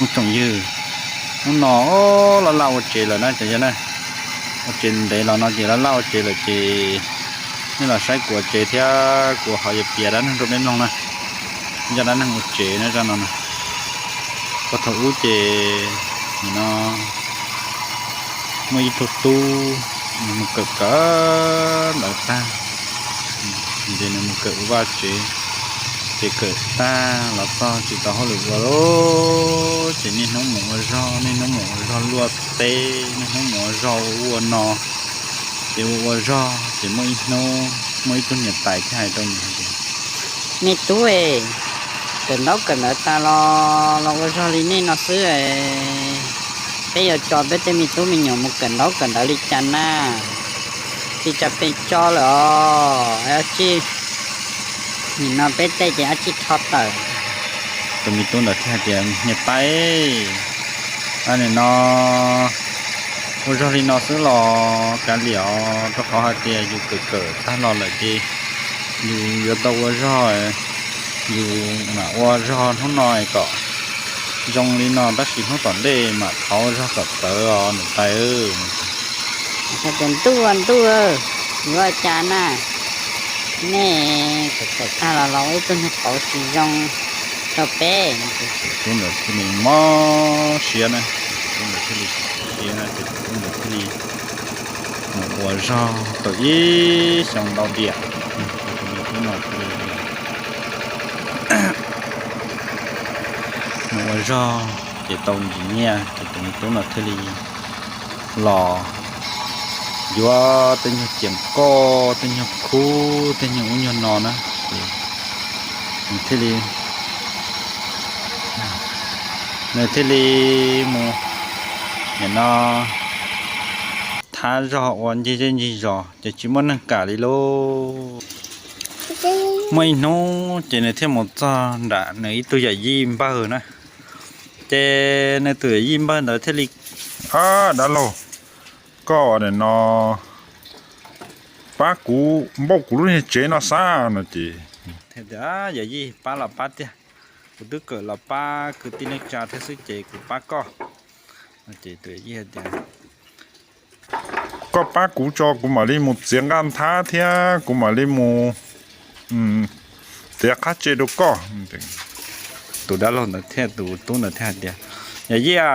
Tsoom ywg, hnub no laj laj ua tsev lawm na cov yawg na. Ua tsev ntev los no ces laj laj ua tsev lawm ces nej los saib kuv ua tsev thiab kuv ho yuav piav dab neeg rau peb mloog na. Zaj dab neeg ua tsev na zaj no na. Puag thaum ub ces nim no muaj ib tug tub, nws mus kawm kawm ntawv tag, ces nws mus kawm ua vaj tsev, ces kawm tag los txog tsis tau hauj lwm ua lawm, ces niaj hnub mus ua zog, niaj hnub mus ua zog luaj teb, niaj hnub mus ua zog ua ub ua no. Ces ua ua zog ces muaj ib hnub muaj ib tug niam tais thiaj hais rau nws tias, me tub, kawm ntaub kawm ntawv tas los los ua zog li nej no xwb, peb yuav tso peb tej me tub me nyuam mus kawm ntaub kawm ntawv li cas na? Tsis tso peb tso lawm os, nim no peb tej ces dab tsi rho tawm. Tus me tub ntawd thiaj hais tias, niam tais, nim no ua zog li no xwb los kav liam os, rau qhov hais tias yus kawm kawm tag los lawm ces yus yuav tau ua zog, yus mam ua zog hnub no kom zoo li no tab sis hnub tom ntej mam thov ua zog kom txawv os niam tais. Tias, ntuj ntuj, yuav ua cas na, nej kawm kawm tag los los ua ib tug niag qauv tsis zoo rau peb. Tus tub ntawd thiaj li mob siab na, tus tub ntawd thiaj li siab na ces tus tub ntawd thiaj li mus ua zog tau ib xyoo ntau tiam, ces tus me tub no thiaj li mus ua zog ces tau ntsis nyiaj ces tus me tub no thiaj li los yuav tej nyuag ceem koj, tej nyuag khub, tej nyuag ub nyuag no na, ces nws thiaj li, nws thiaj li mus nim no thab zog ua ncig zej ncig zos ces tsis muaj neeg kam li lauj. Muaj ib hnub ces nws thiaj mus txog nram nws ib tug yawm yij npawg na, ces nws tus yawm yij npawg ntawd thiaj li, dab laug, koj nim no pab kuv npauj kuv lub niag tsev no xwb no ces, yawm yij, pab los pab tiag, kuv twb kawm los pab kwv tij neej tsa thiab xwb ces kuv pab koj. Ces tus yawm yij hais tias, koj pab kuv tso kuv mam li mus txiav nqaj nthab thiab kuv mam li mus txiav qab tse rau koj. Tus dab laug ntawd thiaj, tus tub ntawd thiaj hais tias, yawm yij a,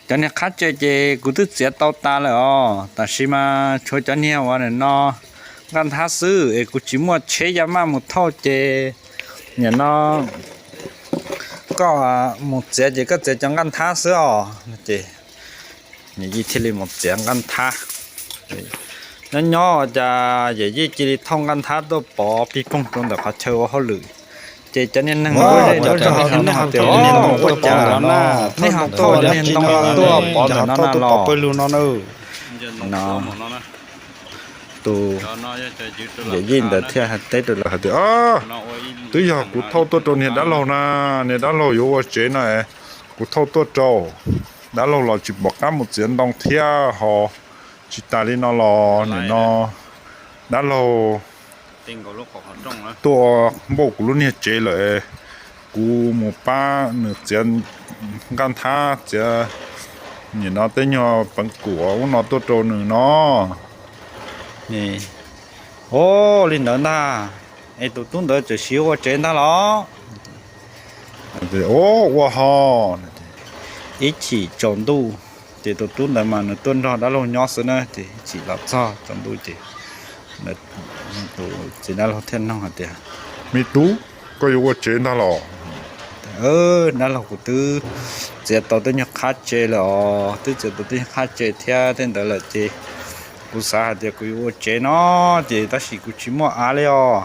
cov niag qab tse ces kuv twb txiav tau tas lawm os, tab sis mas tshuav cov niag uas nim no nqaj nthab xwb es kuv tsis muaj tsheb ya maj mus thauj ces nim no koj mus txiav ces koj txiav cov nqaj nthab xwb os. Ces yawm yij thiaj li mus txiav nqaj nthab. Nyob nyob cas yawm yij cia li thauj nqaj nthab tuaj pov pig poog rau ntawm qhov chaw ua hauj lwm. Ces cov niag neeg ua zej ntawd nej ho tias, ua cas nej ho thauj cov niag ntoo tuaj pov ntawm no na los? No tus yawm yij ntawd thiaj teb rau lawv hais tias, twb yog kuv thauj tuaj rau niag dab laug na, niag dab laug yuav ua tsev no, kuv thauj tuaj rau. Dab laug los tsis pom qab mus txiav ntoo thiab ho. Tsis tas li no los nim no dab laug tuaj npauj kuv lub niag tsev lawm, kuv mus pab nws txiav nqaj nthab, txiav nim no tej nyuag peev kum ub no tuaj rau nws no. O, li ntawd ntag, es tus tub ntawd txawm siv ua tsev ntag los? O, ua ho. Ib chim tsaus ntuj, ces tus tub ntawd mas nws tuaj nrog dab laug nyob xwb na, ces ib chim los txog tsaus ntuj ces tus txiv dab laug thiaj nug hais tias, me tub, koj yuav ua tsev ntag los? Dab laug, kuv twb txiav tau tej nyuag qab tse lawm os, twb txiav tau tej nyuag qab tse thiab tej ntawd lawm ces kuv xav hais tias kuv yuav ua tsev no, ces tab sis kuv tsis muaj av li os.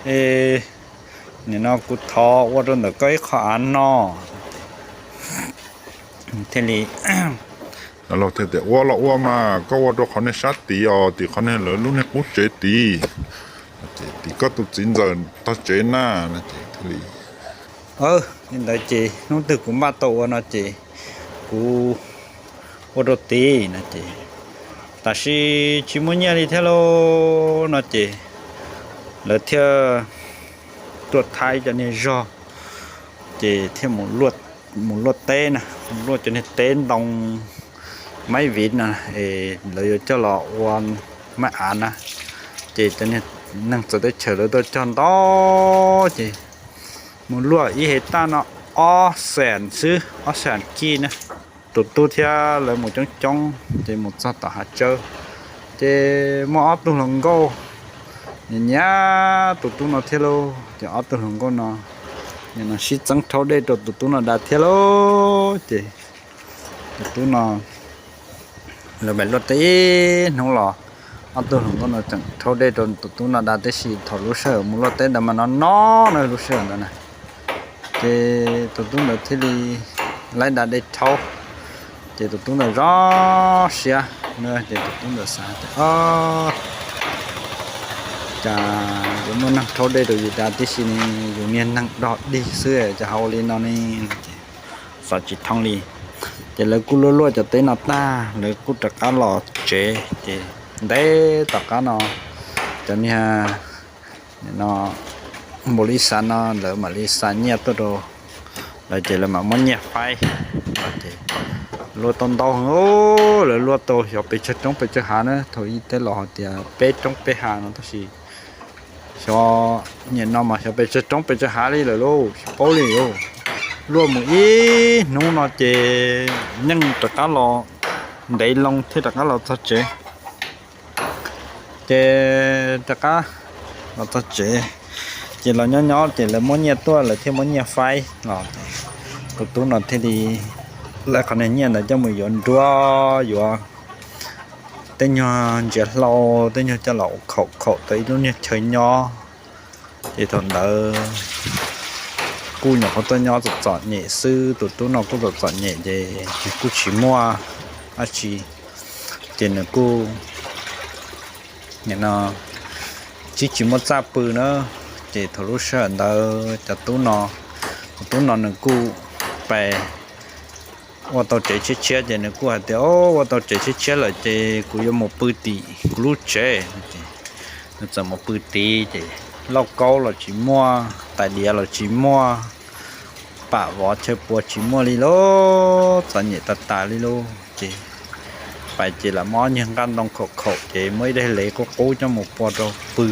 Es nim no kuv thov ua rau ntawm koj ib qho av no. Thiaj li, ua los ua mas koj ua rau qhov niag sab tid os, tim qhov niag lawv lub niag qub tsev tid, tim koj tus txiv ntxawm tog tsev na. Li ntawd ces hnub twg kuv npaj tau ua no ces kuv ua rau tid no ces, tab sis tsis muaj nyiaj li thiab lauj no ces lawv thiaj tuaj thaij cov niag zog, ces thiaj mus luaj mus luaj teb na, mus luaj cov niag teb ntoo maib viv no es lawv yuav coj los ua maib av na. Ces cov niag neeg txawv teb chaws lawv tuaj cog ntau, ces mus luaj ib hais tag no ob xees xwb, ob xees kij na. Tus tub thiab lawv mus coob coob ces mus txog tom hav tsawb, ces muaj ob tug hluas nkauj nyiam nyiam tus tub no thiab lauj. Ces ob tug hluas nkauj no nim no sib txeeb rhaub dej rau tus tub no da thiab lauj. Ces tus tub no, lawv mam luaj teb ib hnub los, ob tug hluas nkauj no tseem rhaub dej rau tus tub no da, tiam sis thaum lub sij hawm mus luaj teb ntawd mas no no na, lub sij hawm ntawd na. Ces tus tub ntawd thiaj li laib da dej rhaub, ces tus tub ntawd zoo siab na. Ces tus tub ntawd xav tias, Cas yuav muaj neeg rhaub dej rau yus da tib si ne, yus niag neeg dog dig xwb cas ho ua li no ne? Xav tsis thoob li. Ces lawv kuj luaj luaj cov teb no tag, lawv kuj rov qab los tsev. Ces ntev tom qab no, cov niag no npaum li xav no lawv mam li xa nyiaj tuaj rau lawv, ces lawv mam muab nyiaj faib. Ces luaj tau ntau, lawv luaj tau xyov pes tsawg roob pes tsawg hav na. Thaum ub tej laus hais tias peb roob peb hav no, tab sis xyov nim no mas xyov pes tsawg roob pes tsawg hav li lawm lauj, tsis paub li lauj. Luaj mus ib hnub no ces yeej rov qab los, ntev loo thiaj rov qab los txog tsev. Ces rov qab los txog tsev, ces los nyob nyob ces lawv muab nyiaj tuaj, lawv thiaj muab nyiaj faib los. Tus tub no thiaj li laij qhov niag nyiaj ntawd coj mus yuav nruab, yuav tej nyuag ntsiav hlau, tej nyuag coj los ua khaum khaum tau ib lub niag chaw nyob. Ces thaum ntawd kuj nyuam qhuav tuaj nyob txom txom nyem xwb, tus tub no kuj txom txom nyem ces kuj tsis muaj dab tsi, ces nws kuj nim no tsis tsis muaj txaj pw na. Ces thaum lub sij hawm ntawd cov tub no, tus tub no nws kuj pais ua tau tsev tshiab tshiab, ces nws kuj hais tias, Ua tau tsev tshiab tshiab lawm ces kuv yuav mus pw tim kuv lub tsev. Nws txawm mus pw tid, ces lauj kaub los tsis muaj, tais diav los tsis muaj, pam vov chaw puas tsis muaj li lauj, txom nyem tas tas li lauj. Ces pais ces lam muab ob nyuag nqaj ntoo khaum khaum, ces muab ib daim lev qub qub coj mus pua rau pw,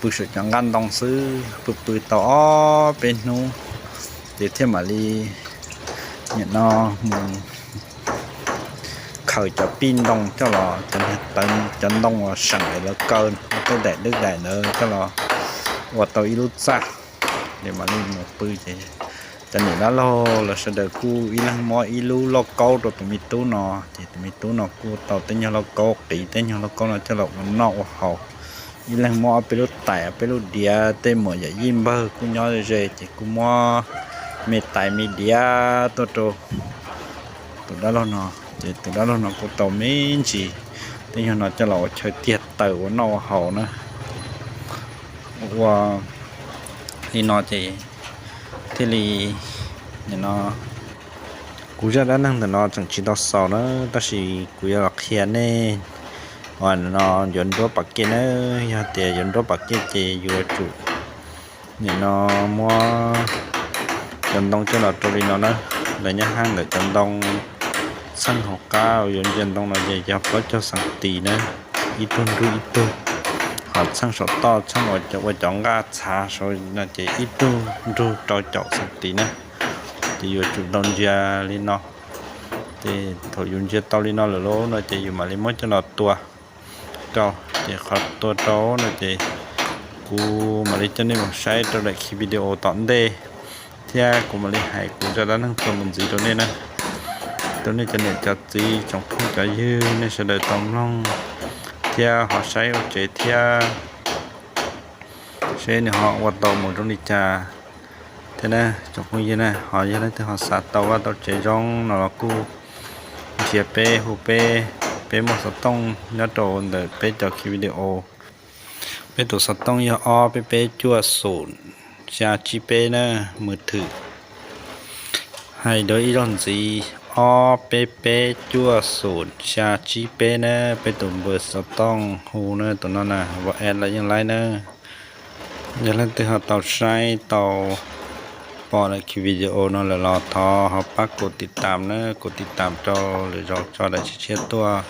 pw saum cov nqaj ntoo xwb. Pw pw tau ob peb hnub, ces thiaj mam li nim no mus khaws cov pij ntoo coj los, cov niag tawv, cov ntoo uas seem es lawv kaw tej daim dwb daim ntawd coj los ua tau ib lub txaj, ces mam li mus pw. Ces cov niam dab laug lawv sawv daws kuj ib leeg muab ib lub lauj kaub rau tus me tub no, ces tus me tub no kuj tau tej nyuag lauj kaub qiv, tej nyuag lauj kaub no coj los ua noj ua haus. Ib leeg muab ob peb lub tais, ob peb lub diav, tej muam yawm yij npawg kuj nyob ze, ces kuj muab me tais me diav tuaj rau tus dab laug no, ces tus dab laug no kuj tau me ntsis tej nyuag no coj los ua chaw tiag taws ua noj ua haus na. Ua li no ces thiaj li nim no kuv zaj dab neeg ntawm no tseem tsis tau xaus na, tab sis kuv yuav los qhia nej uas no yuav nruab pam kej na. Yog tias yuav nruab pam kej ces yuav tsum nim no muab cov ntoo coj los rau li no na. Lawv nyob hab ntawm cov ntoo txheej hauv qab yuav ntsia ntoo no ces yog plaub caug xees tis na, ib tug nrug ib tug. Ho txheej saum toj, txheej uas ua cov nqaj txhav saud no ces ib tug nrug rau caum xees tis na. Ces yuav tsum tau ntsia li no. Ces thaum yus ntsia tau li no lawm lauj no ces yus mam li muab coj los tua rau. Ces qhov tua rau no ces kuv mam li coj nej mus saib rau daim khi video tom ntej, thiab kuv mam li hais kuv zaj dab neeg txuas mus ntxiv rau nej na. Rau nej cov niam cov txiv tsoom phooj cov ywg nej sawv daws tau mloog thiab ho saib ua tsev thiab, seb nws ho ua tau mus zoo li cas thiab na tsoom phooj ywg na. Ho yog leej twg ho xav tau vaj tau tsev zoo no los kuj nrhiav peb, hu peb, peb muaj xov tooj nyob rau ntawm peb cov khi video. Peb tus xov tooj yog ob peb peb cuaj xum xya tsib peb na, mws thwm. Hais dua ib zaug ntxiv, ob peb peb cuaj xum xya tsib peb na, peb tus npawb xov tooj hu na, tus no na, WhatsApp los yeej laib na. Yog leej twg ho tau saib tau pom daim video no lawm los thov ho pab kuv tiv tam na, kuv tiv tam rau lwm zaus tso daim tshiab tshiab tuaj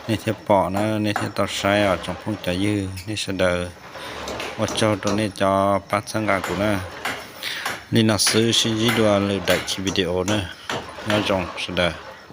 nej thiaj pom na, nej thiaj tau saib os tsoom phooj cov ywg nej sawv daws. Ua tsaug rau nej cov pab txhawb nqa kuv na. Li no xwb, sib ntsib dua lwm daim video na. Nyob zoo sawv daws.